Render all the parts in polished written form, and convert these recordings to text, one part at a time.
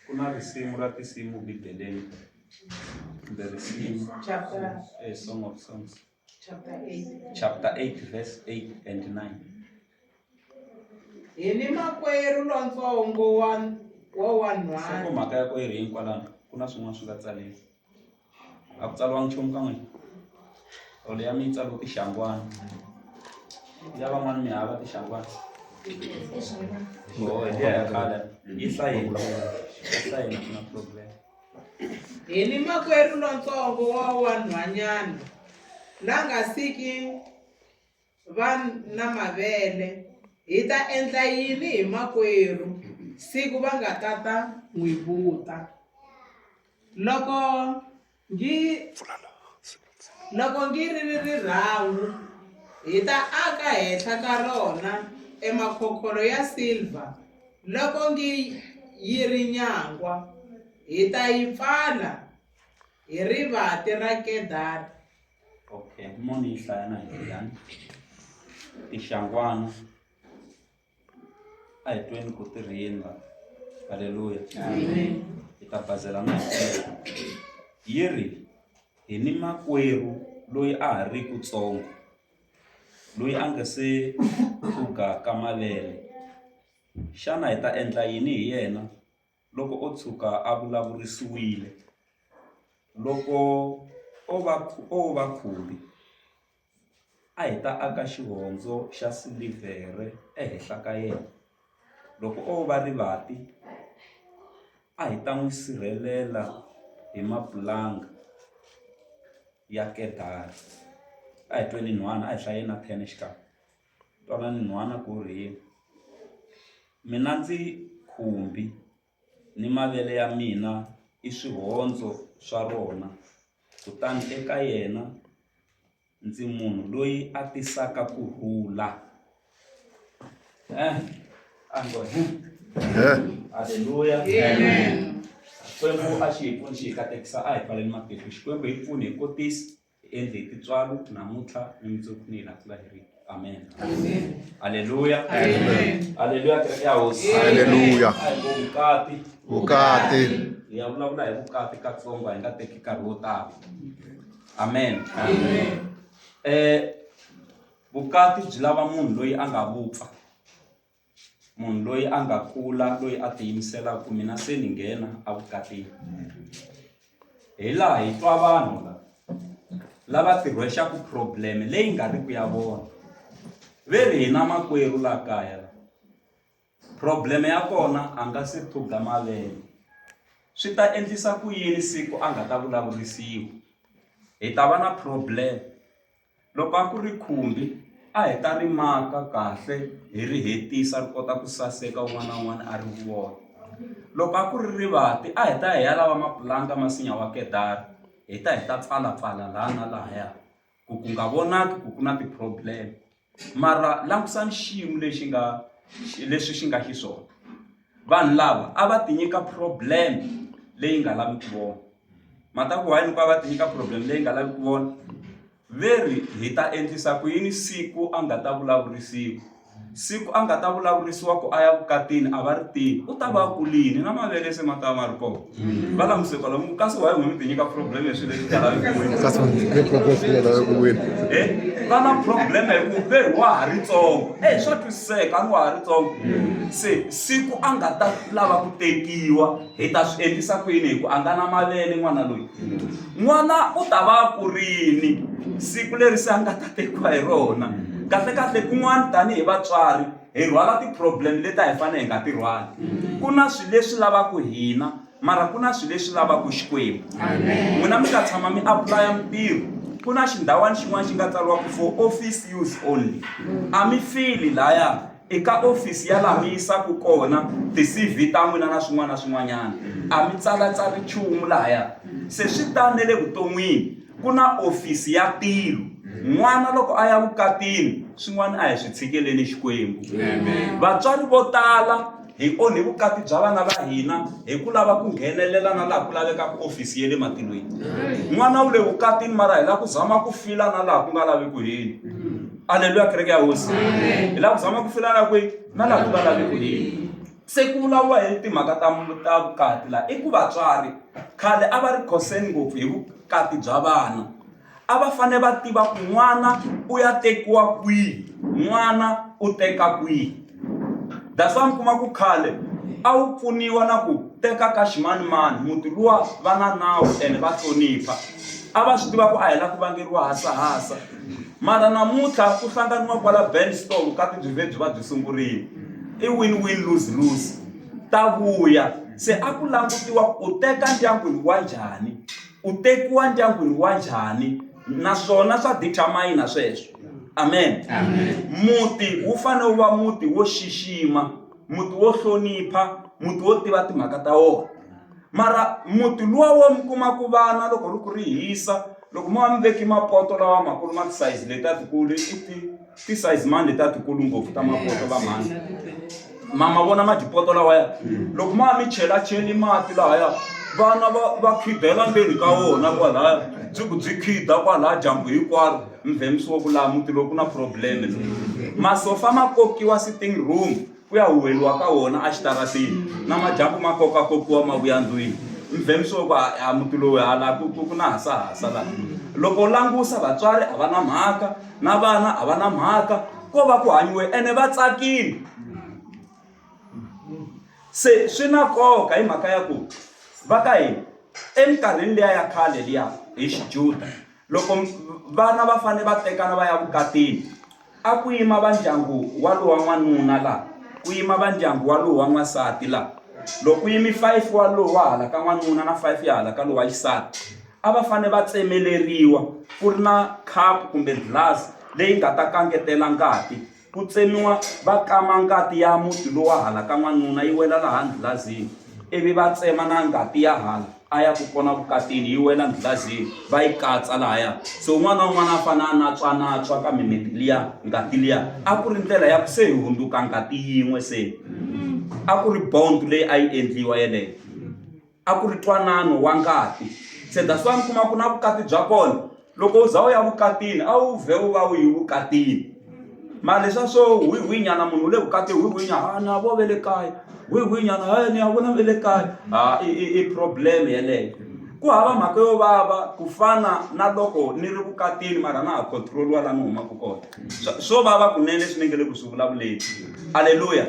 Ku na risimu ra tinsimu Bibeleni kumbe risimu Chapter, a Song of Songs chapter 8. chapter 8 verse 8 and 9. Hi ni makwerhu lontsongo wa wa wanhwana. Nhlokomhaka ya ko yi ri yini kwalano? Ku na swin'wana swi nga tsariwa. A ku tsariwangi nchumu ka n'wina? Or ya mi yi tsariwe tixangwana. Ya van'wani mi hava tixangwana. Oh, hi liya ya khale. Yi hlayeni. Yi hlayeni a ku na problem. Hi ni makwerhu lontsongo wa wanhwanyana la nga siki va na mavele. Hi ta endla yini hi makwerhu siku va nga ta ta n'wi vuta? Loko ngi loko ngi ri ri rirhangu, hi ta aka henhla ka rona emakhokholo ya silver, loko ngi yi ri nyangwa, hi ta yi pfala hi rivati ra kedari. Okay, mo ni yi hlaya na hi yani tixangwana a hi tweni ku tirheni la halleluya hi ta bazela na hi yi ri hi ni makwerhu loyi a ha ri kutsongo loyi a nga se pfuka ka mavele xana hi ta endla yini hi yena loko o tshuka a vulavurisiwile loko o va o va khumbi a hi ta aka xihondzo xa silivhere ehenhla ka yena loko o va rivati a hi ta n'wi sirhelela hi mapulanga ya kedari a hi tweni nhwana a hi hlayeni na 10 exikarhi twanani nhwana ku ri yini mina ndzi khumbi ni mavele ya mina i swihondzo swa rona kutani eka yena ndzi munhu loyi a tisaka ku rhula eh a ngo halleluya Xikwembu a xi hi pfuni xi hi katekisa a hi pfaleni matihlo Xikwembu hi pfuni hi kotisa hi endle hi tintswalo namuntlha ni mundzuku ni hi laha ku nga heriki amen halleluya halleluya kereke ya hosi Haleluya. a hi ngo vukati Vukati. hi ya vulavula hi vukati katsongo a hi nga teki nkarhi wo tala amen eh vukati byi lava munhu loyi a nga vupfa munhu loyi a nga kula loyi a tiyimiselaka ku mina se ni nghena evukatini hi laha hi twa vanhu lava lava tirhwexaka problem leyi nga ri ku ya vona ve ri hina makwerhu la kaya la problem ya kona a nga se thuga mavele swi ta endlisa ku yini siku a nga ta vulavurisiwa hi ta va na problem Loko a ku ri khumbi a hi ta ri maka kahle hi ri hetisa ri kota ku saseka un'wana na un'wana a ri vona. Loko a ku ri rivati a hi ta ya hi ya lava mapulanga ma nsinya wa kedari hi ta hi ta pfalapfala laha na lahaya ku ku nga vonaki ku ku na ti-problem mara langusani xiyimo lexi nga leswi xi nga xiswona vanhu lava a va ti nyika problem leyi nga laviki vona. Mhaka ku why ni ku a va ti nyika problem leyi nga lavi ku vona ve ri hi ta endlisa ku yini siku a nga ta vulavurisiwa siku a nga ta vulavurisiwa ku a ya vukatini a va ri tivi u ta va a kulini na mavele se ma ta va ma ri kona va languse kwalomu kasi why n'we mi ti nyika problem hi swilo leswi nga lavi ku wina Kasi ni progress leyi laveka ku wina. Eh, va na problem hi ku ve ri wa ha ri tsongo e swa twisiseka a ni wa ha ri tsongo se siku a nga ta lava ku tekiwa hi ta swi endlisa ku yini hi ku a nga na mavele n'wana loyi n'wana u ta va a kurini siku leri se a nga ta tekiwa hi rona kahlekahle kun'wana tanihi vatswari hi rhwala ti-problem leti a hi fanele hi nga ti rhwali ku na swilo leswi lavaka hina mara ku na swilo leswi lavaka xikwembu n'wina mi nga tshama mi apulaya mintirho ku na xindhawani xin'wana xi nga tsariwa ku for office use only a mi fili laya eka ofisi ya laha mi yisaka kona ti-C_V ta n'wina na swin'wana na swin'wanyana a mi tsalatsali nchumu lahaya se swi tani na le vuton'wini ku na ofisi ya tilo n'wana loko a ya vukatini swin'wana a hi swi tshikeleni Xikwembu vatswari vo tala hi onhe vukati bya vana va hina hi ku lava ku nghenelela na laha ku lavekaka ofisi ya le matilweni n'wana wu le vukatini mara hi lava ku zama ku fila na laha ku nga lavi ku hina aleluya kereke ya hosi hi lava ku zama ku fila na kwihi na laha ku nga lavi ku hina. Se ku vulavuriwa hi timhaka ta ta vukati laha i ku vatswari khale a va ri concern ngopfu hi vukati bya vana a va fanele va tiva ku n'wana u ya tekiwa kwihi n'wana u teka kwihi that's why mi kuma ku khale a wu pfuniwa na ku teka ka ximanimani muti luwa va na nawu ene va hlonipha a va swi tiva ku a hi la ku vangeriwa hasahasa mara namuntlha ku hlanganiwa kwala benstone vukati byi ve byi va byi sungurile i win win lose lose ta vuya se a ku langutiwa ku u teka ndyangwini wa njhani u tekiwa ndyangwini wa njhani naswona swa determine sweswo amen muti wu fanele wu va muti wo xixima muti wo hlonipha muti wo tiva timhaka ta wona mara muti luwa wo mi kuma ku vana loko ri ku ri hisa loko mo va mi veki mapoto lawa makulu ma tisayizi leti a tikulu i ti ti-size mani leti a tikulu ngopfu ta mapoto va mhani ma ma vona madipoto lawaya loko ma mi chelacheli mati lahaya vana va va khidela ndzeni ka wona kwalaya byi ku byi khida kwalaya dyambu hinkwaro mvhemisi wa ku laha muti lowu ku na problem masofa ma kokiwa sitting room ku ya huweliwa ka wona exitarateni na madyambu ma kokakokiwa ma vuya ndlwini mvhemisi wa ku a muti lowu hala ku ku ku na hasahasa laha loko u langusa vatswari a va na mhaka na vana a va na mhaka ko va ku hanyiwe ene va tsakile se swi na nkoka hi mhaka ya ku va ka hina eminkarhini liya ya khale liya hi xijuda loko vana va fanele va tekana va ya vukatini a ku yima va ndyangu wa lowa n'wanuna la ku yima va ndyangu wa lowa n'wansati la loko ku yimi five wa lowa hala ka n'wanuna na five ya hala ka lowa xisati a va fanele va tsemeleriwa ku ri na khapu kumbe dlilasi leyi nga ta kangetela ngati ku tsemiwa va kama ngati ya muti lowa hala ka n'wanuna yi wela laha ndlilazini ivi va tsema na ngati ya hala a ya ku kona vukatini yi wela ndlilazini va yi katsa lahaya se un'wana na un'wana a fanele a natswanatswa ka mimiti liya ngati liya a ku ri ndlela ya ku se hi hundzuka ngati yin'we se a ku ri bond leyi a yi endliwa yeleyo a ku ri twanano wa ngati se that's why mi kuma ku na vukati bya kona loko u za u ya vukatini a wu vhe u va u yi vukatini mara leswiya swo hwihwinyana munhu u le vukatini hwihwinya a na vo ve le kaya hwihwinyana a ni ya vona ve le kaya ha i i i problem yeleyo ku hava mhaka yo vava ku fana na loko ni ri vukatini mara na ha control-iwa la ni humaka kona swo vava kunene leswi ni nge le ku swi vulavuleni aleluya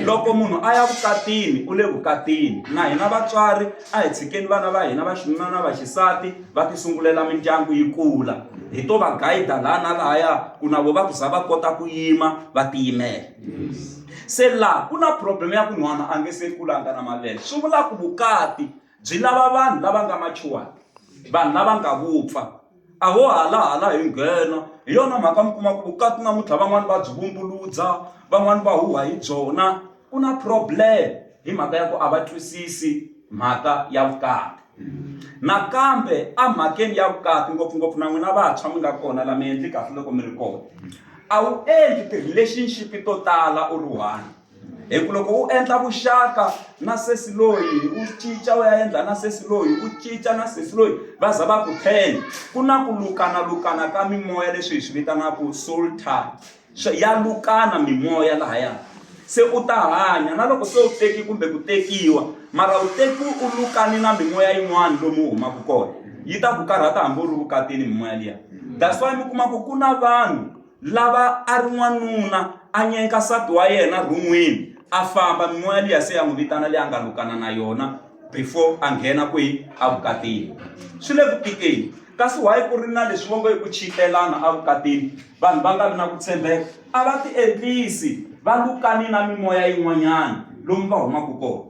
loko munhu a ya vukatini u le vukatini na hina vatswari a hi tshikeni vana va hina va xinuna na va xisati va ti sungulela mindyangu yi kula hi to va gayida laha na lahaya ku na vo va ku za va kota ku yima va tiyimela se laha ku na problem ya ku nhwana a nge se kulanga na mavele swi vula ku vukati byi lava vanhu lava nga machuwani vanhu lava nga vupfa A ho hala-hala hi nghena. Hi yona mhaka mi kuma ku vukati namuntlha van'wani va byi vumbuludza, van'wani va huha hi byona. Ku na problem hi mhaka ya ku a va twisisi mhaka ya vukati. Nakambe emhakeni ya vukati ngopfungopfu na n'wina vantshwa mi nga kona la mi endli kahle loko mi ri kona, a wu endli ti-relationship to tala u ri one. Hi ku loko u endla vuxaka na sesi loyi u cinca u ya endla na sesi loyi u cinca na sesi loyi va za va ku ten ku na ku lukana lukana ka mimoya leswi hi swi vitanaka soul tie ya lukana mimoya lahaya se u ta hanya na loko se u teki kumbe ku tekiwa mara u tekiwi u lukani na mimoya yin'wana lomu u humaka kona yi ta ku karhata hambi u ri vukatini mimoya liya that's why mi kuma ku ku na vanhu lava a ri n'wanuna a nyenka nsati wa yena rhun'wini a famba mimoya liya se ya n'wi vitana leyi a nga lukana na yona before a nghena kwihi evukatini swi le ku tikeni kasi why ku ri na leswi vo ngo i ku chitelana evukatini vanhu va nga vi na ku tshembeka a va ti endlisi va lukani na mimoya yin'wanyana lomu va humaka kona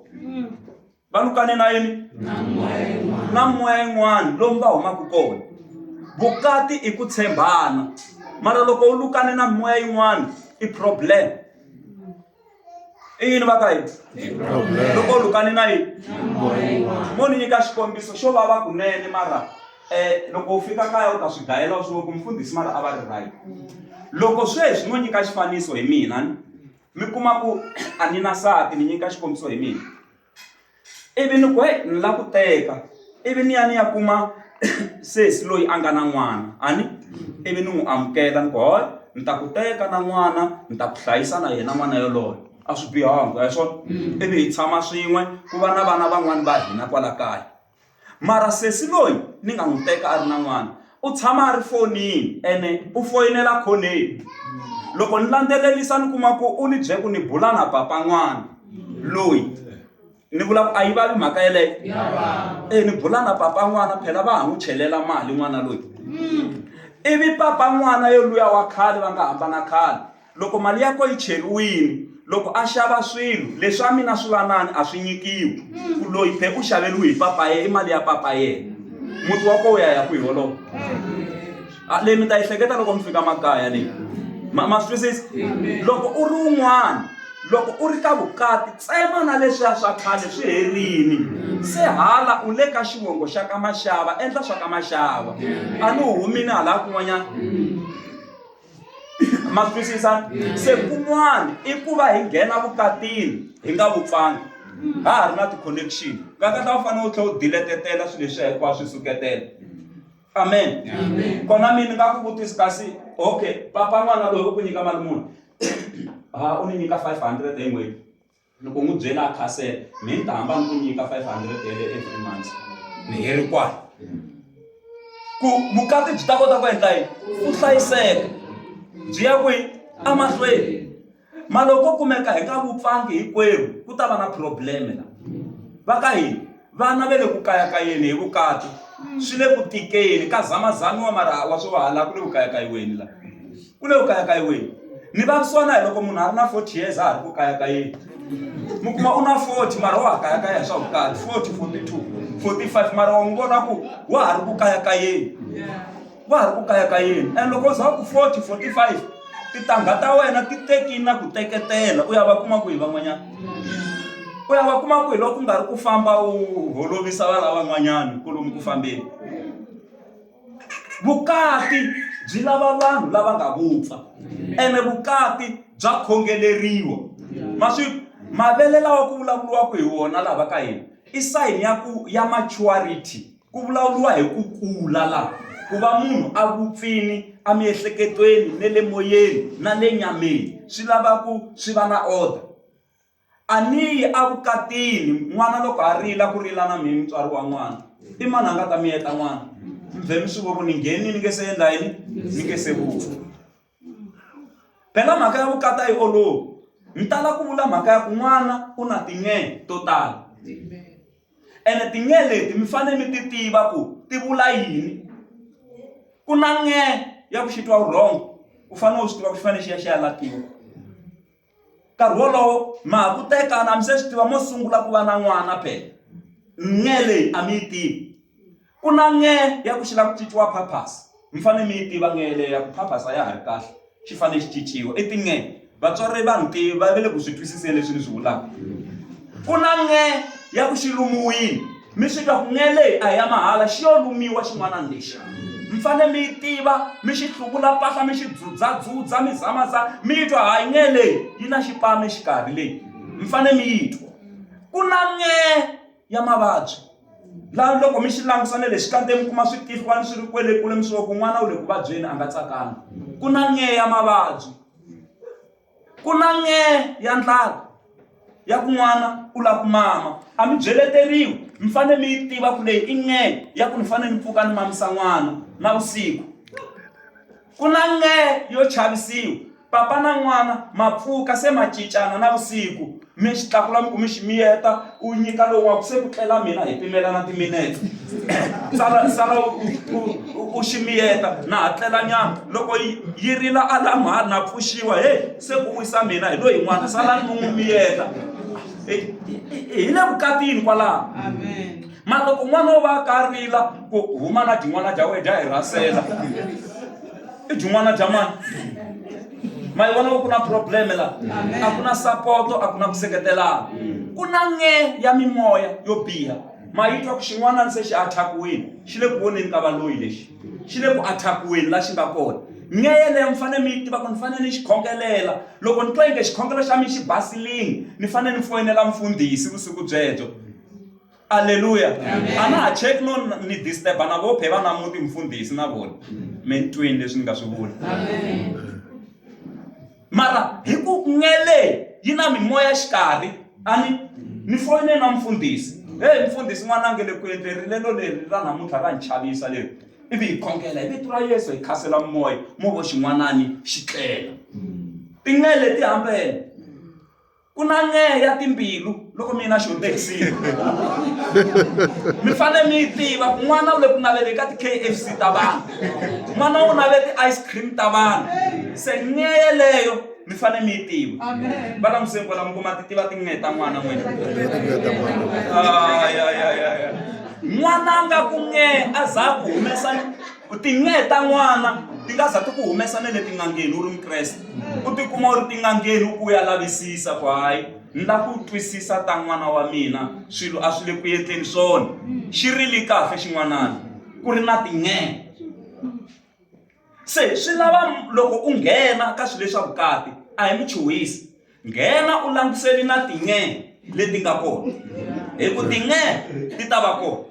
va lukane na yini na moya yin'wana lomu va humaka kona vukati i ku tshembana mara loko u lukane na moya yin'wana i problem i yini va ka yini loko u lukane na yini mo ni nyika xikombiso xo vava kunene mara um loko u fika kaya u ta swi gayela u swi ku mfundhisi mara a va ri right loko sweswi no nyika xifaniso hi mina mi kuma ku a ni na nsati ni nyika xikombiso hi mina ivi ni ku heyi ni lava ku teka ivi ni ya ni ya kuma sesi loyi a nga na n'wana a ni ivi ni n'wi amukela ni ku hoy ni ta ku teka na n'wana ni ta ku hlayisa na yena n'wana yoloye. A swi bihanga, a hi swona? Ivi hi tshama swin'we ku va na vana van'wani va hina kwala kaya. Mara sesi loyi ni nga n'wi teka a ri na n'wana u tshama a ri fonini ene u foyinela khoneni. Loko ni landzelelisa ni kuma ku u ni byele ku ni bula na papa n'wana loyi ni vula ku a yi vavi mhaka yeleyo e ni bula na papa n'wana phela va ha n'wi chelela mali n'wana loyi ivi papa n'wana yoluya wa khale va nga hambana khale Loko mali ya ko yi cheriwini, loko a xava swilo, leswi a mina swi vanani a swi nyikiwi. Ku loyi phe u xaveriwe hi papa ye, i mali ya papa yena. Muti wa ko wu ya ya kwihi wolowo? A leyi mi ta yi hleketa loko mi fika makaya leyi. Ma ma swi twisisa? Loko u ri un'wana, loko u ri ka vukati, tsema na leswiya swa khale swi herini. Se hala u le ka xivongo xa ka Maxava, endla swa ka Maxava. A ni humini hala kun'wanyana. Ma swi twisisa? Se kun'wana i ku va hi nghena vukatini hi nga vupfangi ha ha ri na ti-connection ka u fanele u tlhela u diletetela swilo leswiya hinkwaswo swi suketela amen kona mi ni nga ku vutisi kasi okay papa n'wana loyi u ku nyika mali muni ha u ni nyika 500 hi n'hweti Loko u n'wi byela a khasela, mehe ni ta hamba ni ku nyika 500 yeleyo every month. Ni heri kwala. Ku vukati byi ta kota ku endla yini? Ku hlayiseka. Byi ya kwihi? Emahlweni. Ma loko kumeka hi nga vupfangi hinkwerhu ku ta va na problem la. Va ka hina vana va le ku kayakayeni hi vukati swi le ku tikeni ka zamazamiwa mara wa swi hala ku le ku kayakayiweni la. Ku le ku kayakayiweni. Ni vavisiwa na hi loko munhu a ri na 40 years a ha ri ku kayakayeni. Mi kuma u na 40 mara wa ha kayakaya hi swa vukati 40, 42, 45 mara wa n'wi vona ku wa ha ri ku kayakayeni. Wa ha ri ku kayakayeni and loko u za u ku 40, 45 tintangha ta wena ti tekini na ku teketela u ya va kuma kwihi van'wanyana? U ya va kuma kwihi loko ku nga ri ku famba u holovisa vana van'wanyana kolomu ku fambeni? Vukati byi lava vanhu lava nga vupfa ene vukati bya khongeleriwa ma swi mavele lawa ku vulavuriwaka hi wona lava ka hina i sayini ya ku ya maturity ku vulavuriwa hi ku kula laha ku va munhu a vupfini emiehleketweni ne le moyeni na le nyameni swi lava ku swi va na order. A ni yi evukatini, n'wana loko a rila ku rila na mina mutswari wa n'wana. I mani a nga ta miyeta n'wana? Mi vhe mi swi vo ku ni nghenini ni nge se endla yini? Ni nge se vupfa. Phela mhaka ya vukati a yi olovi. Ni tala ku vula mhaka ya ku n'wana u na tin'e to tala. Ene tin'e leti mi fanele mi ti tiva ku ti vula yini. Ku na n'e ya ku xi twa vurhongo, u fanele u swi tiva ku xi fanele xi ya xi ya latiwa. Nkarhi wolowo ma ha ku tekana a mi se swi tiva mo sungula ku va na n'wana phela n'e leyi a mi yi tivi ku na n'e ya ku xi lava ku cinciwa purpose mi fanele mi yi tiva n'e yeleyo ya ku purpose a ya ha ri kahle xi fanele xi cinciwa i tin'e vatswari va ni tivi va le ku swi twisiseni leswi ni swi vulaka ku na n'e ya ku xi lumiwile Mi swi twa ku n'e leyi a hi ya mahala, xi yo lumiwa xin'wanani lexi. Mi fanele mi yi tiva, mi xi hluvula mpahla, mi xi dzudzadzudza, mi zamaza, mi yi twa, hayi n'e leyi yi na xipano exikarhi leyi. Mi fanele mi yi twa. Ku na n'e ya mavabyi laha loko mi xi langusa na le xikandzeni mi kuma switihlwani swi ri kwele kule mi swi vona ku n'wana u le ku vabyeni a nga tsakanga. Ku na n'e ya mavabyi. Ku na n'e ya ndlala ya ku n'wana u lava ku mama a mi byeleteriwi mi fanele mi yi tiva ku leyi i n'e ya ku ni fanele ni pfuka ni mamisa n'wana na vusiku ku na n'e yo chavisiwa papa na n'wana ma pfuka se ma cincana na vusiku mi xi tlakula mi ku mi xi miyeta u nyika lowu wa ku se ku tlela mina hi pimelana timinete sala sala u xi miyeta na ha tlela nyana loko yi rila alamu ha na pfuxiwa hey se ku wisa mina hi loyi n'wana salani mi n'wi miyeta hi le vukatini kwalaho mara loko n'wana wo va a ka rila ku huma na dyin'wana dya wena dya hi rhasela i byin'wana bya mani ma yi vona ku na problem la a ku na sapoto a ku na ku seketelana ku na nge ya mimoya yo biha ma yi twa ku xin'wana se xi attack-iwini xi le ku voneni ka valoyi lexi xi le ku attack-iweni la xi nga kona nge yeleyo mi fanele mi yi tiva ku ni fanele ni xi khongelela loko ni twa inge xikhongelo xa mina xi basilini ni fanele ni foyinela mfundhisi vusiku byebyo Aleluya. A na ha cheki no ni disturb na vo phe va na muti mfundhisi na vona. Me ni twini leswi ni nga swi vula. Mara hi ku ngele yi na mimoya xikarhi a ni ni foyine na mfundhisi heyi mfundhisi n'wanange le ku endle rilelo leri ra namuntlha ra ni chavisa leri ivi hi khongela hi vito ra yesu hi khasela moya mo vo xin'wanani xi tlela tin'ele ti hambene ku na n'e ya timbilu loko mina xontekisini mi fanele mi yi tiva ku n'wana u le ku naveleni ka ti-K_F_C ta vanhu n'wana u nave ti-ice cream ta vanhu se n'e yeleyo mi fanele mi yi tiva va lamuseni kwala mi kuma ti tiva tin'e ta n'wana n'wina n'wana a nga ku n'e a za ku humesa tin'e ta n'wana ti nga za ti ku humesa na le tin'angeni u ri mukreste u tikuma u ri tin'angeni u ku u ya lavisisa ku hayi ni la ku twisisa ta n'wana wa mina swilo a swi le ku endleni swona xi rili kahle xin'wanana ku ri na tin'e se swi lava loko u nghena ka swilo leswa vukati a hi mi chuhisi nghena u langutiseli na tin'e leti nga kona hi ku tin'e ti ta va kona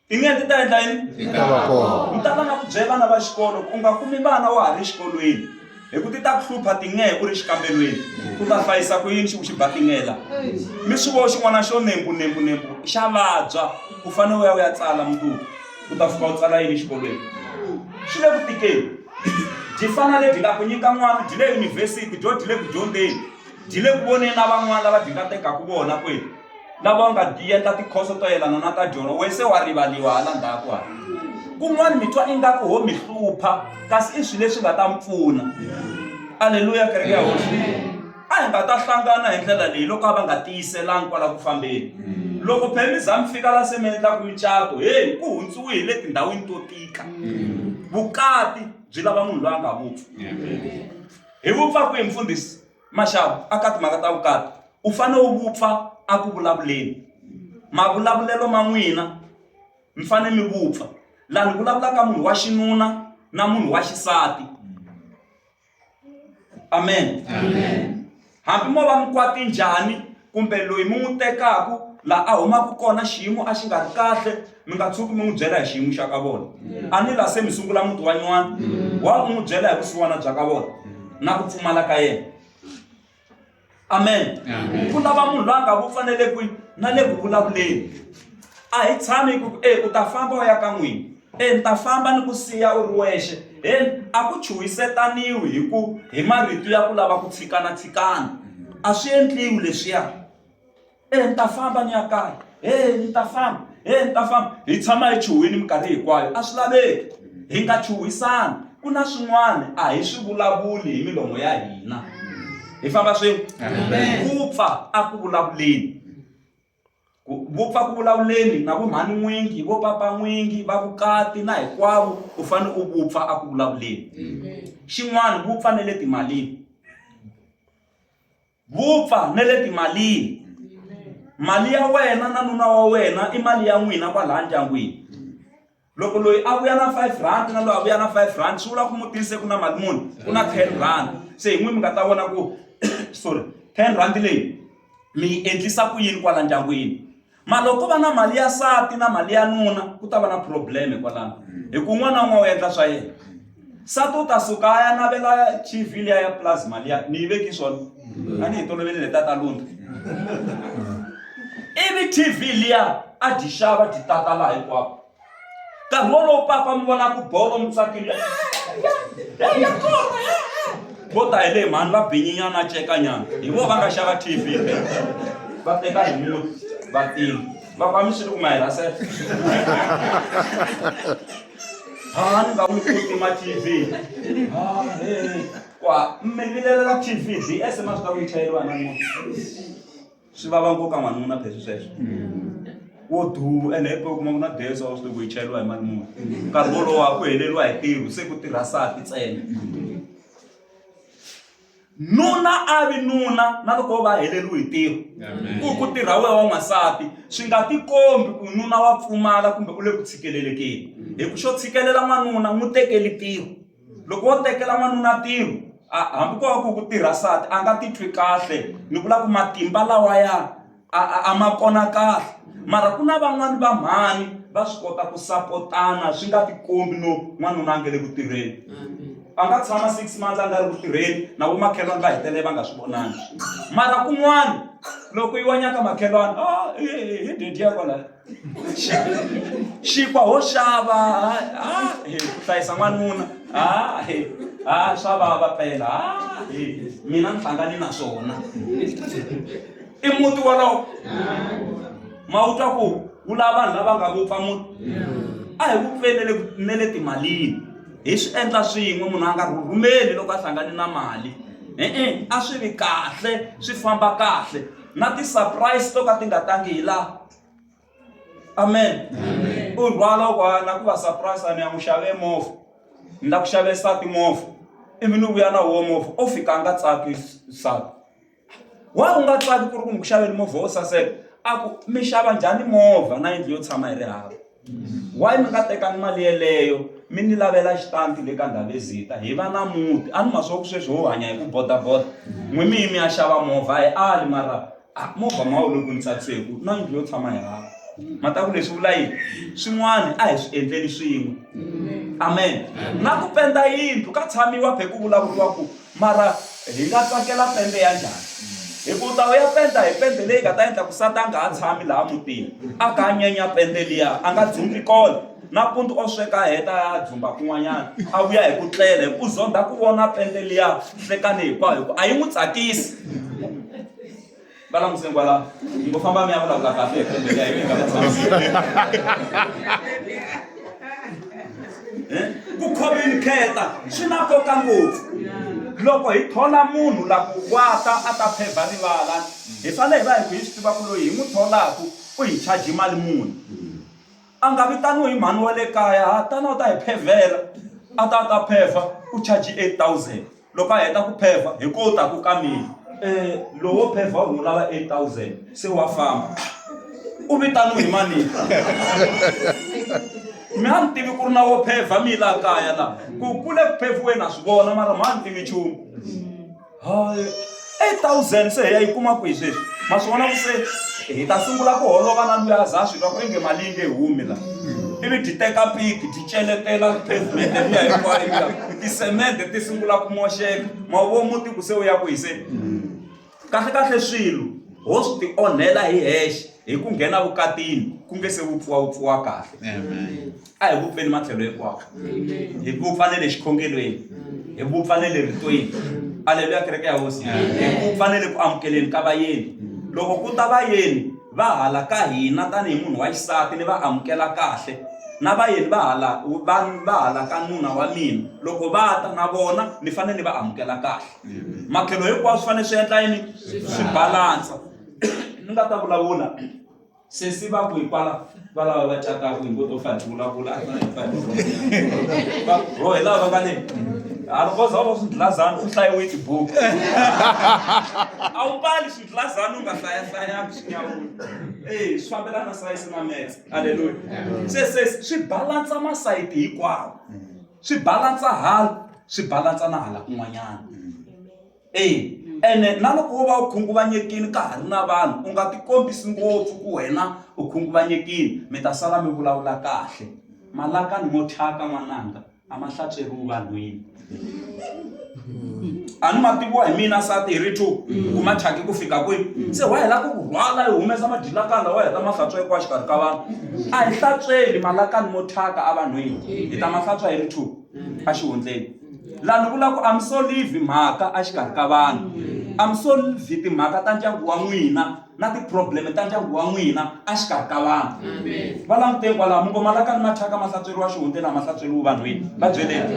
tin'e ti ta endla yini ti ta va kona ni ta va na ku byela vana va xikolo ku u nga kumi vana wa ha ri xikolweni hi ku ti ta ku hlupha tin'e u ri xikambelweni u ta hlayisa ku yini xi ku xi ba tin'e la mi swi vo xin'wana xo nembu nembu nembu xa vabya u fanele u ya u ya tsala mundzuku u ta fika u tsala yini xikolweni swi le ku tikeni byi fana lebyi nga ku nyika n'wana byi le yunivhesiti byo dyi le ku dyondzeni byi le ku voneni na van'wana lava byi nga tekaku vona kwini lava nga endla tikhoso to yelana na ta dyona we se wa rivaliwa hala ndzhaku hala kun'wana mi twa ingaku ho mi hlupha kasi i swilo leswi nga ta mi pfuna aleluya kereke ya hosi a hi nga ta hlangana hi ndlela leyi loko a va nga tiyiselanga kwala ku fambeni loko phela mi za mi fika la se mi endlaku micato heyi ku hundziwe hi le tindhawini to tika vukati byi lava munhu loyi a nga vupfa hi vupfa kwihi mfundhisi Maxava a ka timhaka ta vukati u fanele u vupfa a ku vulavuleni mavulavulelo ma n'wina mi fanele mi vupfa laha ni vulavulaka munhu wa xinuna na munhu wa xisati amen hambi mo va mi kwati njhani kumbe loyi mi n'wi tekaku laha a humaka kona xiyimo a xi nga ri kahle mi nga tshuki mi n'wi byela hi xiyimo xa ka vona a ni laha se mi sungula muti wa nyuwana wa u n'wi byela hi vusiwana bya ka vona na ku pfumala ka yena amen ku lava munhu loyi a nga vupfa na le kwihi na le ku vulavuleni a hi tshami ku e u ta famba u ya ka n'wina e ni ta famba ni ku siya u ri wexe he a ku chuhisetaniwi hi ku hi marito ya ku lava ku tshikana tshikana a swi endliwi leswiya e ni ta famba ni ya kaya he ni ta famba he ni ta famba hi tshama hi chuhwini minkarhi hinkwayo a swi laveki hi nga chuhisani ku na swin'wana a hi swi vulavuli hi milomo ya hina hi famba swin'we ku pfa a ku vulavuleni ku vupfa ku vulavuleni na vo mhani n'wingi vo papa n'wingi va vukati na hinkwavo u fanele u vupfa a ku vulavuleni xin'wana vupfa na le timalini Vupfa na le timalini. Mali ya wena na nuna wa wena i mali ya n'wina kwalaha ndyangwini. Loko loyi a vuya na 5 rand na loyi a vuya na 5 rand swi vula ku mutini se ku na mali muni ku na 10 rand se hi n'wi mi nga ta vona ku sorry 10 rand leyi mi yi endlisa ku yini kwala ndyangwini ma loko ko va na mali ya sati na mali ya nuna ku ta va na problem kwalano hi ku un'wana na un'wana u endla swa yena sati u ta suka a ya navela tv liya ya plasma liya ni yi veki swona a ni hi tolovele leta ta lundza ivi tv liya a dyi xava dyi tata laha hinkwako nkarhi wolowo papa mi vona ku bolo mi tsakile ya kona vo ta hi le mhani va binyinyana cekanyana hi vo va nga xava tv va teka remote va tima va ku a mi swi ri ku mahirasela ha ni nga n'wi ku tima tv ha he kwa mi vilelela tv ds ma swi ta ku yi chayeriwa na munhu swi vava nkoka n'wanuna pheswi sweswo wo du ene hi u kuma ku na DS wa swi ku yi chayeriwa hi mali muni nkarhi wolowo a ku heleriwa hi ntirho se ku tirha sati ntsena nuna a vi nuna na loko va heleriwe hi ntirho ku ku tirha wehe wa n'wansati swi nga tikombi ku nuna wa pfumala kumbe u le ku tshikelelekeni hi ku xo tshikelela n'wanuna n'wi tekeli ntirho Loko wo tekela n'wanuna ntirho a hambi ko va ku ku tirha nsati a nga titwi kahle ni vula ku matimba lawaya a a a ma kona kahle mara ku na van'wani va mhani va swi kota ku sapotana swi nga tikombi no n'wanuna a nge le ku tirheni. A nga tshama 6 months a nga ri ku tirheni na vomakhelwani va hetelela va nga swi vonangi. Mara kun'wana loko yi wa nyaka makhelwani, ah, hi dediya kwalaya. Xinkwa ho xava, ah, he, ku hlayisa n'wanuna, ah, he, ah, swa vava pela, ah, he, mina ni hlangane na swona. I muti wolowo. Ma wu twa ku wu lava vanhu lava nga vupfa muti? A hi vupfeni na le timalini. Hi swi endla swin'we, munhu a nga rhurhumeli loko a hlangane na mali. E-e, a swi vi kahle, swi famba kahle. Na ti-surprise to ka ti nga tangi hi laha. Amen. U rhwala u ku a na ku va surprise a ni ya n'wi xave movha. Ni la ku xave nsati movha. Ivi ni vuya na woho movha, o fika a nga tsaki nsati. Why u nga tsaki ku ri ku ni ku xavele movha wo saseka? A ku mi xava njhani movha na yindlu yo tshama hi ri hava? Why mi nga tekangi mali yeleyo mi ni lavela xitanti le ka Ndhavezita hi va na muti? A ni ma swi ku sweswi ho hanya hi ku bodaboda. N'wi mi yi mi ya xava movha a hi ali mara a movha ma wu le ku ni tsakise hi ku na yindlu yo tshama hi hava. Ma ta ku leswi vula yini? Swin'wana a hi swi endleni swin'we. Amen. Na ku penda yindlu ka tshamiwa phe ku vulavuriwa ku Mara hi nga tsakela pende ya njhani? Hi ku u ta u ya penda hi pende leyi nga ta endla ku sati a nga ha tshami laha mutini, a ka a nyenya pende liya, a nga dzumbi kona. Nampundzu o sweka a heta a ya dzumba kun'wanyana, a vuya hi ku tlela hi ku u zondha ku vona pende liya nhlekani hinkwayo hi ku a yi n'wi tsakisi. Va languseni kwala, mi ngo famba mi ya vulavula kahle hi pende liya yi nga va tsakisi. Ku communicate swi na nkoka ngopfu. Loko hi thola munhu la ku wa ta a ta phevha rivala, hi fanele hi va hi ku hi swi tiva ku loyi hi n'wi tholaka u hi charge mali muni. A nga vitaniwi hi mhani wa le kaya, ha tana u ta hi phevhela, a ta a ta phevha u charge 8000. Loko a heta ku phevha hi ko u taku ka mina lowo phevha u n'wi lava 8000 se wa famba u vitaniwe hi mani mi a ni tivi ku ri na wo phevha mi la kaya la ku kule ku phevhiweni na swi vona mara ma ni tivi nchumu hayi 8000 se hi ya yi kuma kwihi sweswi ma swi vona ku se hi ta sungula ku holova na luya a za a swi twa ku inge mali yi nge humi la ivi dyi teka piki dyi celetela pavement liya hinkwayo liya tisemende ti sungula ku moxeka ma wu vo muti ku se wu ya kwihi se kahlekahle swilo ho swi ti onhela hi hexe hi ku nghena vukatini ku nge se vupfuwa vupfuwa kahle a hi vupfeni matlhelo hinkwawo hi vupfa ne le xikhongelweni hi vupfa ne le ritweni aleluya kereke ya hosi hi vupfa ne le ku amukeleni ka vayeni loko ku ta vayeni va hala ka hina tanihi munhu wa xisati ni va amukela kahle na vayeni va hala va va hala ka nuna wa mina loko va ta na vona ni fanele ni va amukela kahle matlhelo hinkwaswo swi fanele swi endla yini swi balansa ni nga ta vulavula Sesi va ku hikwala va lava va cataka hi ngo to fa hi vulavula a hi fa hi ro hi lava va nga le a loko za va swidlazani u hlayiwe tibuku a wu mbali swidlazani u nga hlayahlayanga swi nyawula e swi fambelana sayisi na metse aleluya se se swi balansa masayiti hinkwawo swi balansa hala swi balansa na hala kun'wanyana E, ene na loko wo va u khunguvanyekile ka ha ri na vanhu u nga tikombisi ngopfu ku wena u khunguvanyekile mi ta sala mi vulavula kahle malakani mo thyaka n'wananga a ma hlantsweriwi vanhwini a ni ma tiviwa hi mina sati hi ri two ku ma thyaki ku fika kwihi se wa hela ku ku rhwala yi humesa madilakani lawa heta ma hlantswa hinkwawo xikarhi ka vanhu a hi hlantsweli malakani mo thyaka evanhwini hi ta ma hlantswa hi ri two exihundleni Laha ni vula ku a mi solvhi mhaka exikarhi ka vanhu, a mi solvhi timhaka ta ndyangu wa n'wina na ti-problem ta ndyangu wa n'wina exikarhi ka vanhu. Va languteni kwalaho mi ngo malakani ma thyaka ma hlantsweriwa xihundleni a ma hlantsweriwi vanhwini. Va byeleni.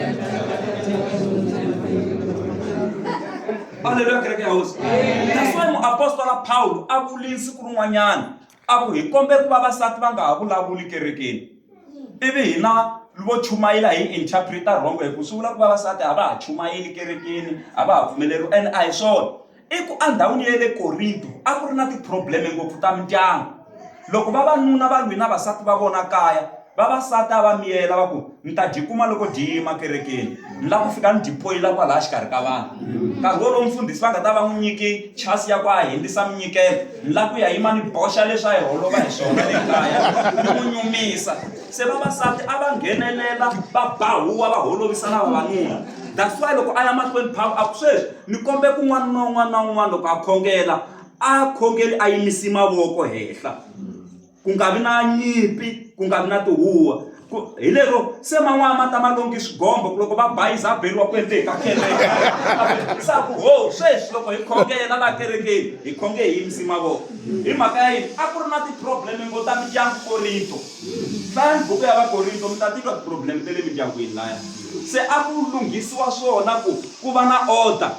Aleluya kereke ya Hosi. That's why muapostola Pawulo a vulile siku rin'wanyana a ku hi kombe ku vavasati va nga ha vulavuli kerekeni. Ivi hina vo chumayela hi interpreter wrong hi ku swi vula ku vavasati a va ha chumayeli kerekeni a va ha pfumeleriwi and a hi swona i ku endhawini ya le Korinto a ku ri na ti-problem ngopfu ta mindyangu loko vavanuna va lwi na vasati va vona kaya vavasati a va miyela va ku ni ta dyi kuma loko dyi yima kerekeni ni lava ku fika ni dyi poyila kwalaya xikarhi ka vanhu nkarhi wolowo mufundhisi va nga ta va n'wi nyiki chance ya ku a hundzisa minyikelo ni lava ku ya yima ni boxa leswi a hi holova hi swona le kaya ni n'wi nyumisa se vavasati a va nghenelela va ba huwa va holovisa na vavanuna. That's why loko a ya mahlweni Pawulo a ku sweswi ni kombe ku n'wanuna un'wana na un'wana loko a khongela a khongeli a yimisi mavoko henhla ku nga vi na nyimpi ku nga vi na tihuwa ku hi lero se man'wana ma ta ma longi swigombo ku loko va bayiza a beriwa ku endle ka kereke se a ku ho sweswi loko hi khongela laha kerekeni hi khonge hi yimisi mavoko hi mhaka ya yini a ku ri na ti-problem ngo ta mindyangu korinto hlayani buku ya vakorinto mi ta titwa ti-problem ta le mindyangwini laya se a ku lunghisiwa swona ku ku va na order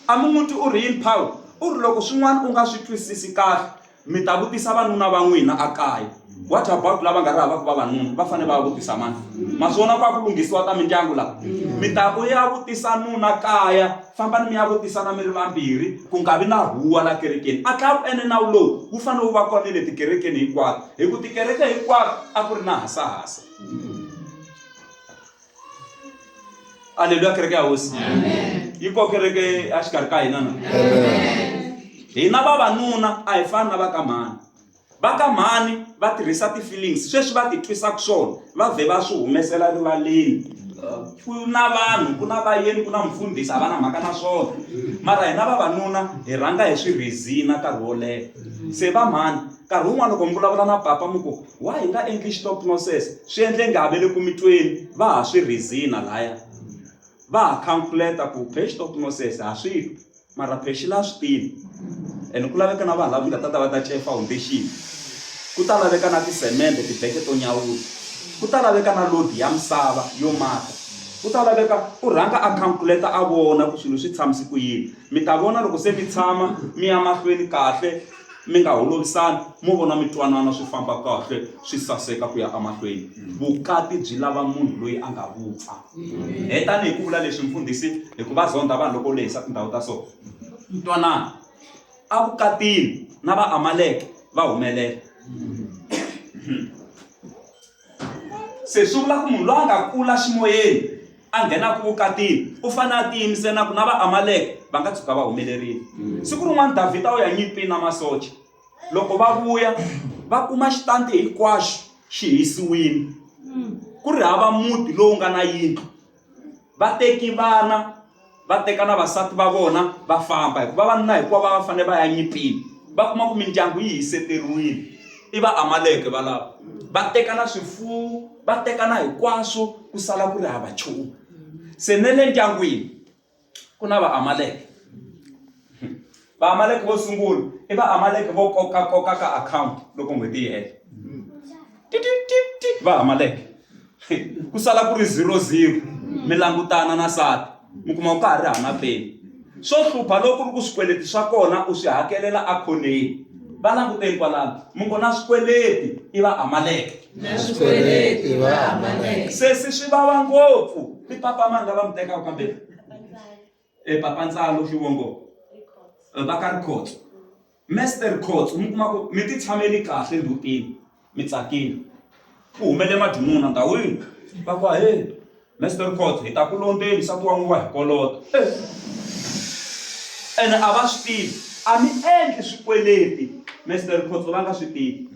a mi n'wi twi u ri yini Paul u ri loko swin'wana u nga swi twisisi kahle Mi ta vutisa vanuna va n'wina a kaya. What about lava nga ri havaka vavanuna? Va fanele va ya vutisa mani? Ma swi vona ku a ku lunghisiwa ta mindyangu laha? Mi ta u ya vutisa nuna kaya, fambani mi ya vutisana mi ri vambirhi, ku nga vi na huwa la kerekeni. A tlhela a ku ene nawu lowu wu fanele wu va kona ni le tikerekeni hinkwato, hi ku tikereke hinkwato a ku ri na hasahasa. Aleluya kereke ya hosi. Yi ko kereke exikarhi ka hina na. Hina vavanuna a hi fani na va ka mhani. Va ka mhani va tirhisa ti-feelings sweswi va ti twisaka swona va vhe va swi humesela rivaleni. Ku na vanhu ku na vayeni ku na mufundhisi a va na mhaka na swona mara hina vavanuna hi rhanga hi swi rhizina nkarhi wo leha. Se va mhani nkarhi wun'wani loko mi vulavula na papa mi ku why hi nga endli stop nonsense swi endle nga ve le ku mi tweni va ha swi rhizina laya va ha calculate ku phe stop nonsense ha swi twa mara phe la swi tivi ene ku laveka na vanhu lava nga ta ta va ta cela foundation ku ta laveka na tisemende tibeke to nyawula ku ta laveka na lodi ya misava yo maka ku ta laveka u rhanga a calculate a vona ku swilo swi tshamise ku yini mi ta vona loko se mi tshama mi ya mahlweni kahle mi nga holovisani mo vona mi twanana swi famba kahle swi saseka ku ya emahlweni vukati byi lava munhu loyi a nga vupfa hetani hi ku vula leswi mfundhisi hikuva zonda vanhu loko u lehisa tindhawu ta so twanana evukatini na va amaleke va humelela Se swi vula ku munhu loyi a nga kula ximoyeni a nghenaka vukatini u fanele a tiyimisela na ku na Vaamaleke va nga tshuka va humelerile. Siku rin'wana Davhida u ya nyimpini na masocha. Loko va vuya va kuma xitanti hinkwaxo xi hisiwile, ku ri hava muti lowu nga na yindlu. Va teki vana va teka na vasati va vona va famba hikuva vavanuna hinkwavo va va fanele va ya nyimpini va kuma ku mindyangu yi hiseteriwile i va amaleke valava va teka na swifuwo va teka na hinkwaswo ku sala ku ri hava nchumu se ne le ndyangwini ku na vaamaleke vaamaleke vo sungula i vaamaleke vo kokakoka ka akhawunti loko n'hweti yi hela ti va amaleke ku sala ku ri 00 mi langutana na sati mi kuma ku ka ha ri hana peni swo hlupha loko ku ri ku swikweleti swa kona u swi hakelela akhoneni va languteni kwalano mi ngo na swikweleti i va amaleke na swikweleti va amaleke sesi swi vava ngopfu i papa mani lava mi tekaka kambe e papa ntsalo xivongo va ka rikhotso Mister Khotso mi kuma ku mi ti tshameli kahle ndzhutini mi tsakile ku humele madimoni ndhawini va ku ahee Mister Khotso hi ta ku londzeni nsati wa n'wina wa hi kolota ene a va swi tivi a mi endli swikweleti Mister Khotso va nga swi tivi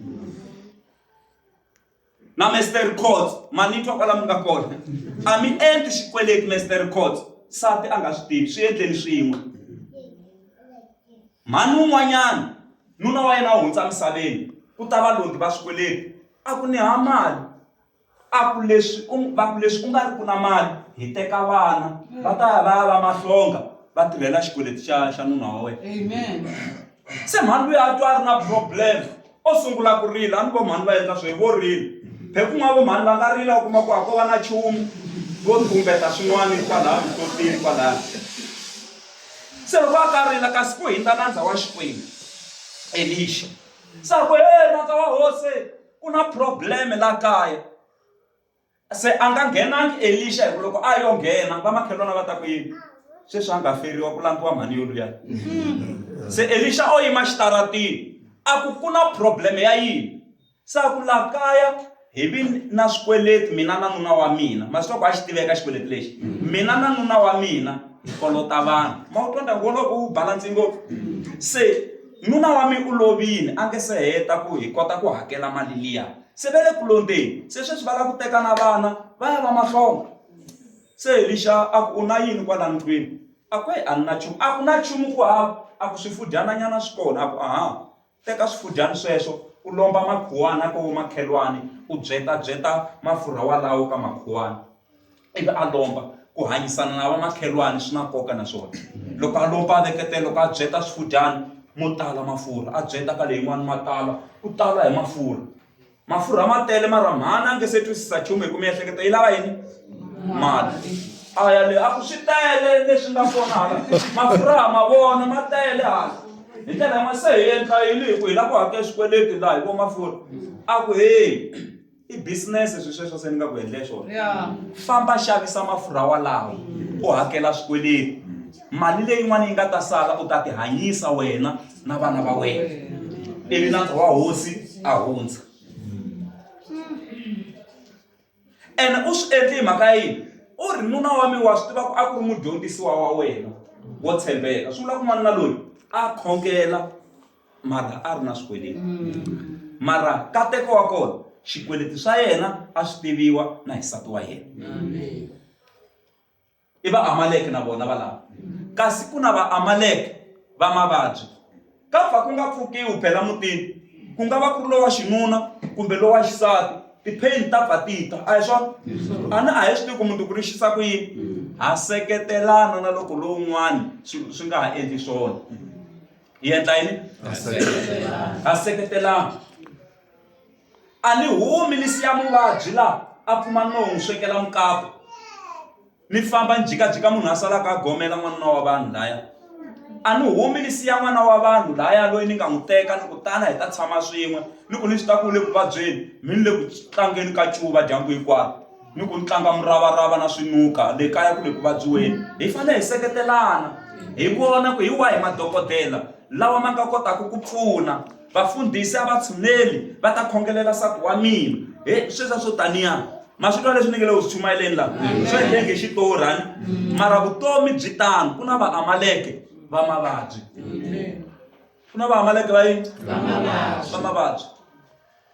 na Mister Khotso ma ni twa kwala mi nga kona a mi endli xikweleti Mister Khotso nsati a nga swi tivi swi endleni swin'we mhani wun'wanyana nuna wa yena a hundza misaveni ku ta valondzi va swikweleti a ku ni ha mali a ku leswi u va ku leswi u nga ri ku na mali hi teka vana va ta ya va ya va mahlonga va tirhela xikweleti xa xa nuna wa wena Amen. Se mhani luya a twa a ri na problem o sungula ku rila a ni vo mhani va endla swo vo rila phe kun'wana vo mhani va nga rila u kuma ku a ko va na nchumu vo tumbeta swin'wana kwalaya mihlotini kwalaya se loko a ka rila kasi ku hindza nandza wa xikwembu elixa se a ku he nandza wa hosi ku na problem la kaya Se a nga nghenangi Elixa hi ku loko a yo nghena vamakhelwana va ta ku yini sweswi a nga feriwa ku landziwa mhani yoluya se Elixa o yima xitaratini a ku ku na problem ya yini se a ku la kaya hi vi na swikweleti mina na nuna wa mina ma swi tiva ku a xi tiveka xikweleti lexi mina na nuna wa mina hi kolota vanhu ma wu twa ndyangu wolowo wu balance ngopfu se nuna wa mina u lovile a nge se heta ku hi kota ku hakela mali liya se va le ku londzeni se sweswi va lava ku teka na vana va ya va mahlonga. Se Elixa a ku, U na yini kwala ndlwini? A ku, Heyi, a ni na nchumu. A ku na nchumu ku hava. A ku, Swifudyananyana swi kona. A ku, Aha, teka swifudyani sweswo, u lomba makhuwana ka vomakhelwani, u byetabyeta mafurha walawo ka makhuwana. Ivi a lomba. Ku hanyisana na vamakhelwani swi na nkoka na swona. Loko a lomba a veketela, loko a byeta swifudyani mo tala mafurha, a byeta ka leyin'wani ma tala, ku tala hi mafurha. Mafurha ma tele mara mhani a nge se twisisa nchumu hi ku miehleketo yi lava yini? Mali. A ya le a ku swi tele leswi nga kona hala mafurha ha ma vona ma tele hala hi ndlela yin'wana se hi endla yini hi ku hi lava ku hakela swikweleti laha hi vo mafurha a ku heyi i business swi sweswo se ni nga ku endle swona famba xavisa mafurha walawo u hakela swikweleti mali leyin'wana yi nga ta sala u ta tihanyisa wena na vana va wena ivi nandza wa hosi a hundza ene u swi endli hi mhaka ya yini u ri nuna wa mi wa swi tiva ku a ku ri mudyondzisiwa wa wena wo tshembeka swi vula ku n'wanuna loyi a khongela mara a ri na swikweleti mara kateko wa kona xikweleti swa yena a swi tiviwa na hi nsati wa yena I Vaamaleke na vona valava. Kasi ku na Vaamaleke va mavabyi. Ka pfa ku nga pfukiwi phela mutini, ku nga va ku ri lowa xinuna kumbe lowa xisati, ti-pain ta pfa ti ta. A hi swona? A ni a hi swi tivi ku mundzuku ri xisa ku yini. Ha seketelana na loko lowun'wani swi swi nga ha endli swona. Hi endla yini? Ha seketelana. A ni humi ni siya muvabyi la a pfumala no n'wi swekela mukapu ni famba ni jikajika munhu a salaka a gomela n'wanuna wa vanhu laya a ni humi ni siya n'wana wa vanhu laya loyi ni nga n'wi teka ni ku tana hi ta tshama swin'we ni ku ni swi ta ku u le ku vabyeni mi ni le ku tlangeni ka cuva dyambu hinkwaro ni ku ni tlanga muravarava na swinuka le kaya ku le ku vabyiweni hi fanele hi seketelana hi vona ku hi wahi madokodela lawa ma nga kotaka ku pfuna Vafundhisi a va tshuneli va ta khongelela nsati wa mina. He, sweswiya swo taniya. Ma swi twa leswi ni nge le ku swi chumayeleni laha? Swo endle nge xitori hani. Mara vutomi byi tano. Ku na Vaamaleke va mavabyi. Ku na Vaamaleke va yini? Va mavabyi.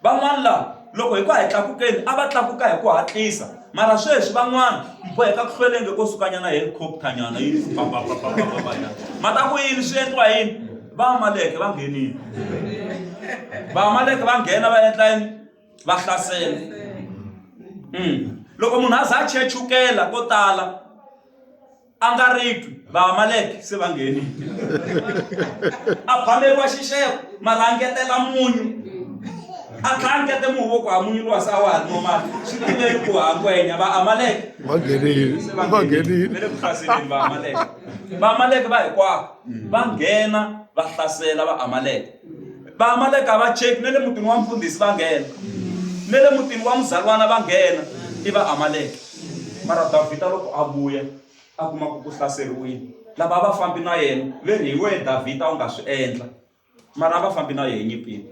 Van'wana laha loko hi ku a hi tlakukeni a va tlakuka hi ku hatlisa mara sweswi van'wana mi boheka ku hlwela inge ko sukanyana helicopter nyana yi papapapapapanyana ma ta ku yini swi endliwa yini Vaamaleke va nghenile Vaamaleke va nghena va endla yini va hlasela loko munhu a za a chechukela ko tala A nga ri twi, Vaamaleke se va nghenile. A phameriwa xixevo, mara a ngetela munyu. A tlhela a ngete muhu wo ku ha munyu luwa se a wa ha ri normal. Swi tiveni ku ha ngwenya, Vaamaleke Va nghenile, se va nghenile. Va le ku hlaseleni Vaamaleke. Vaamaleke va hinkwavo va nghena va hlasela Vaamaleke. Vaamaleke a va cheki na le mutini wa mufundhisi va nghena, na le mutini wa muzalwana va nghena, i Vaamaleke. Mara Davhida loko a vuya a kuma ku ku hlaseriwile, lava a va fambi na yena ve ri, Hi wehe Davhida u nga swi endla. Mara a va fambi na yena enyimpini.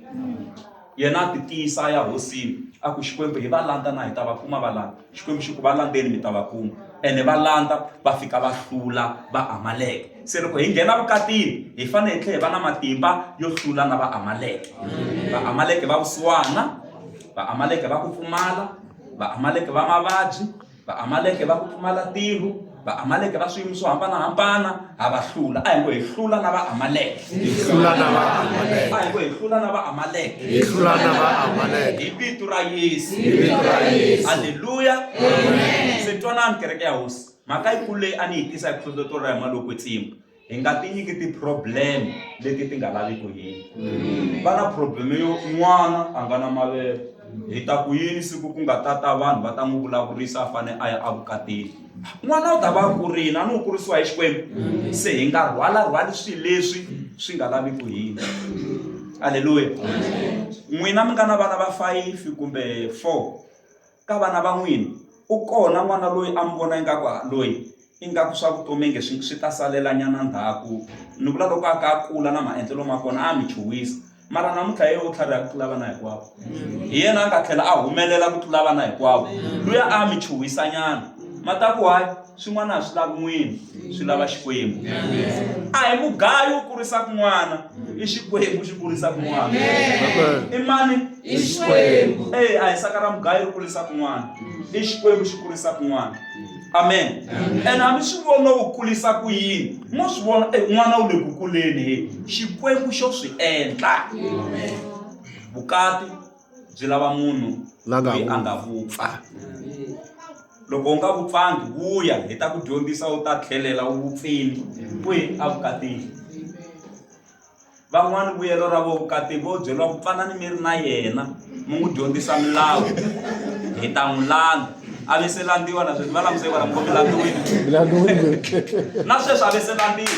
Yena a titiyisa a ya hosini a ku, Xikwembu hi va landza na hi ta va kuma valala. Xikwembu xi ku, Va landzeni mi ta va kuma. Ene va landza va fika va hlula Vaamaleke. Se loko hi nghena vukatini hi fanele hi tlhela hi va na matimba yo hlula na Vaamaleke. Vaamaleke va vusiwana, Vaamaleke va ku pfumala, Vaamaleke va mavabyi, Vaamaleke va ku pfumala ntirho, Vaamaleke va swiyimo swo hambanahambana, ha va hlula. A hi ngo hi hlula na Vaamaleke. Hi hlula na Vaamaleke. A hi ngo hi hlula na Vaamaleke. Hi hlula na Vaamaleke. Hi vito ra Yesu. Hi vito ra Yesu. Haleluya. Amen. Se twanani kereke ya Hosi. Mhaka yikulu leyi a ni yi tisa hi ku hlohletelo ra hi Moya lowo Kwetsima. Hi nga ti nyiki ti-problem leti ti nga laviki hina. Va na problem yo n'wana a nga na mavele. Hi ta ku yini siku ku nga ta ta vanhu va ta n'wi vulavurisa a fane a ya evukatini. N'wana u ta va a kurile a ni u kurisiwa hi Xikwembu. Se hi nga rhwalarhwali swilo leswi swi nga laviki hina. Aleluya. N'wina mi nga na vana va fayifi kumbe four ka vana va n'wina u kona n'wana loyi a mi vona ingaku loyi ingaku swa vutomi inge swi swi ta salela nyana ndzhaku ni vula loko a ka a kula na maendlelo ma kona a mi chuhisa mara namuntlha yena u tlhariha ku tlula vana hinkwavo hi yena a nga tlhela a humelela ku tlula vana hinkwavo luya a mi chuhisa nyana ma ta ku hayi swin'wana a swi lavi n'wina swi lava xikwembu a hi mugayo wu kurisaka n'wana i xikwembu xi kurisaka n'wana i mani I Xikwembu. E a hi saka ra mugayo ri kurisaka n'wana i xikwembu xi kurisaka n'wana. Amen. Ene hambi swi vona u kulisa ku yini, mo swi vona e n'wana u le ku kuleni he. Xikwembu xo swi endla. Vukati byi lava munhu La nga loyi a nga vupfa. Loko u nga vupfangi vuya hi ta ku dyondzisa u ta tlhelela u vupfini kwihi evukatini. Van'wana vuyelo ra vo vukati vo byeriwa ku pfanani mi ri na yena mi n'wi dyondzisa milawu hi ta n'wi landza a ve se landziwa na sweswi va languse kwala mi ngo mi landziwile na sweswi a ve se landziwa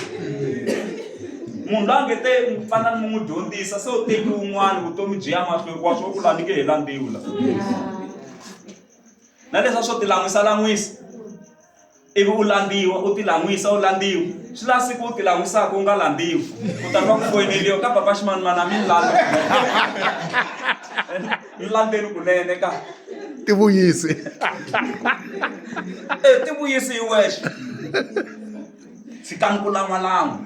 munhu loyi a nge te pfanani mi n'wi dyondzisa se u teki wun'wana vutomi byi ya mahlweni wa swo ku la ni nge he landziwi la na leswi a swo tilan'wisa lan'wisa ivi u landziwa u tilan'wisa u landziwa swi la siku u tilan'wisaka u nga landziwi u ta twa ku foyineliwa ka papa ximanimani a mi ni landza ni landzeni kunene ka tivuyisi e tivuyisi hi wexe tshikani ku lan'walan'wa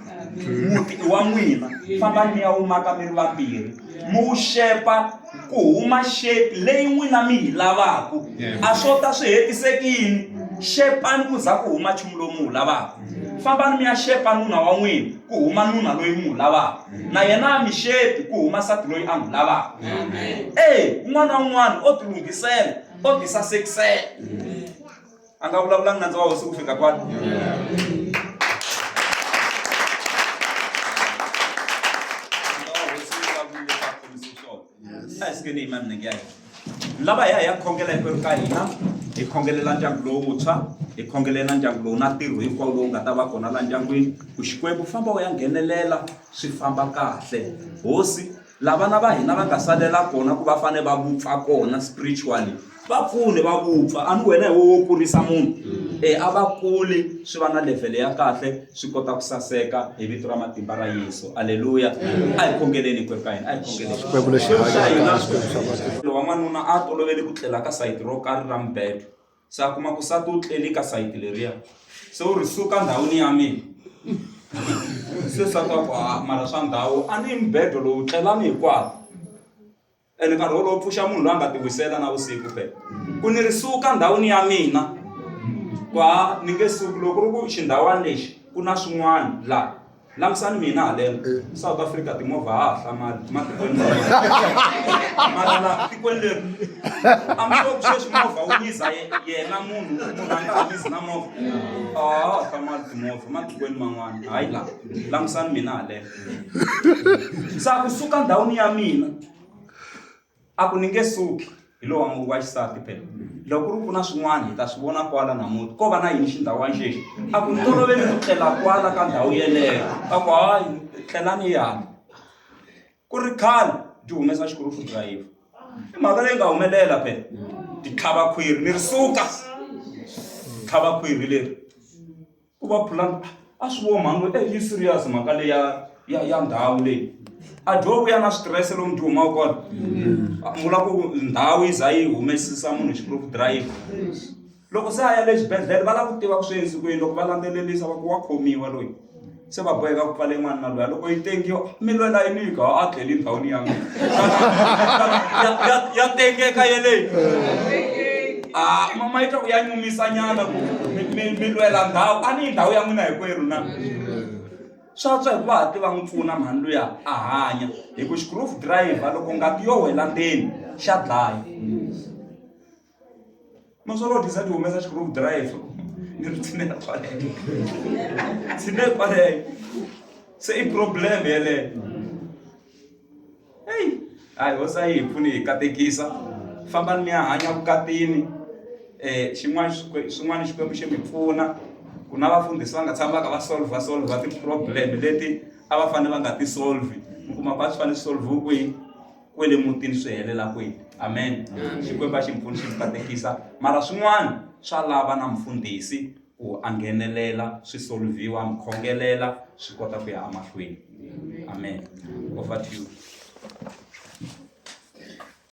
muti i wa n'wina fambani mi ya wu maka mi ri vambirhi mi wu xepa ku huma shape leyi n'wina mi yi lavaku a swo ta swi hetisekini xepani ku za ku huma nchumu lowu mi wu lavaka fambani mi ya xepa nuna wa n'wina ku huma nuna loyi mi wu lavaka na yena a mi xepi ku huma nsati loyi a n'wi lavaka e un'wana na un'wana o tilunghisela o tisasekisela a nga vulavulanga nandza wa hosi ku fika kwala a hi sukeni hi yima minenge ya hina lava hi ya hi ya khongela hinkwerhu ka hina hi khongelela ndyangu lowuntshwa hi khongelela ndyangu lowu na ntirho hinkwawo lowu nga ta va kona la ndyangwini ku xikwembu famba u ya nghenelela swi famba kahle hosi La vana va hina va nga salela kona ku va fane va vupfa kona spiritually va pfune va vupfa a ni wena hi wo wo kurisa munhu e a va kuli swi va na level ya kahle swi kota ku saseka hi vito ra matimba ra Yesu aleluya a hi khongeleni hinkwerhu ka hina a hi khongeleni Xikwembu lexi hanyaka Xikwembu xa matimba wa n'wanuna a tolovele ku tlela ka sayiti ro karhi ra mubedo Se a kuma ku sati u tleli ka sayiti leriya se u ri suka ndhawini ya mina se nsati wa ku ha mara swa ndhawu a ni mubedo lowu tlelani hikwalo ene nkarhi wolowo pfuxa munhu loyi a nga ti wisela na vusiku phela ku ni ri suka ndhawini ya mina ku ha ni nge suki loko ku ri ku xindhawani lexi ku na swin'wana laha Langutisani mina haleno South Africa timovha ha ha hlamali matikweni mara la tikweni leri I'm sure sweswi movha wu nyiza yena munhu munhu a nga ha nyizi na movha a ha hlamali timovha matikweni man'wana hayi la langutisani mina haleno se a kusuka ndhawini ya mina A ku, Ni nge suki. Hi lowa wa xisati phela. Loko ku ri ku na swin'wana hi ta swi vona kwala namuntlha. Ko va na yini xindhawani xexi? A ku, Ni tolovele ku tlela kwala ka ndhawu yeleyo. A ku, Hayi, tlelani yi hala. Ku ri khale dyi humesa xikurufu drayiva. I mhaka leyi nga humelela phela. Ti tlhava khwiri ni ri suka. Tlhava khwiri leri. Ku va phulani a swi vo mhani loyi yi serious mhaka leyi ya ya ya ndhawu leyi a dyo vuya na switirese lomu dyi humaka kona mi vula ku ndhawu yi za yi humesisa munhu xi-proof driver loko se a ya le xibedhlele va lava ku tiva ku swi endlise ku yini loko va landzelerisa va ku wa khomiwa loyi se va boheka ku pfala yin'wana na luya loko yi tengiwa mi lwela yini ka a tleli ndhawini ya mina ya ya tengeka yeleyo a mama yi twa ku ya nyumisa nyana ku mi lwela ndhawu a ni yi ndhawu ya n'wina hinkwerhu na swa tswa hikuva hatli va n'wi pfuna mhani luya a hanya hi ku xicroof driver loko ngati yo wela ndzeni xa dlaya maswolo disa ti humesa xicroof driver ni ri tshinela kwaleyo tshinela kwaleyo se i problem yeleyo Hey, hayi hosi a yi hi pfuni hi katekisa fambani mi ya hanya vukatini xin'wana xin'wana Xikwembu xi mi pfuna ku na vafundhisi va nga tshama va kha va solver solver ti-problem leti a va fanele va nga ti solve mi kuma ku a swi fanele swi solve kwihi kwele mutini swi helela kwihi amen Xikwembu a xi mi pfuni xi mi katekisa mara swin'wana swa lava na mufundhisi ku a nghenelela swi solviwa mi khongelela swi kota ku ya emahlweni amen over to you.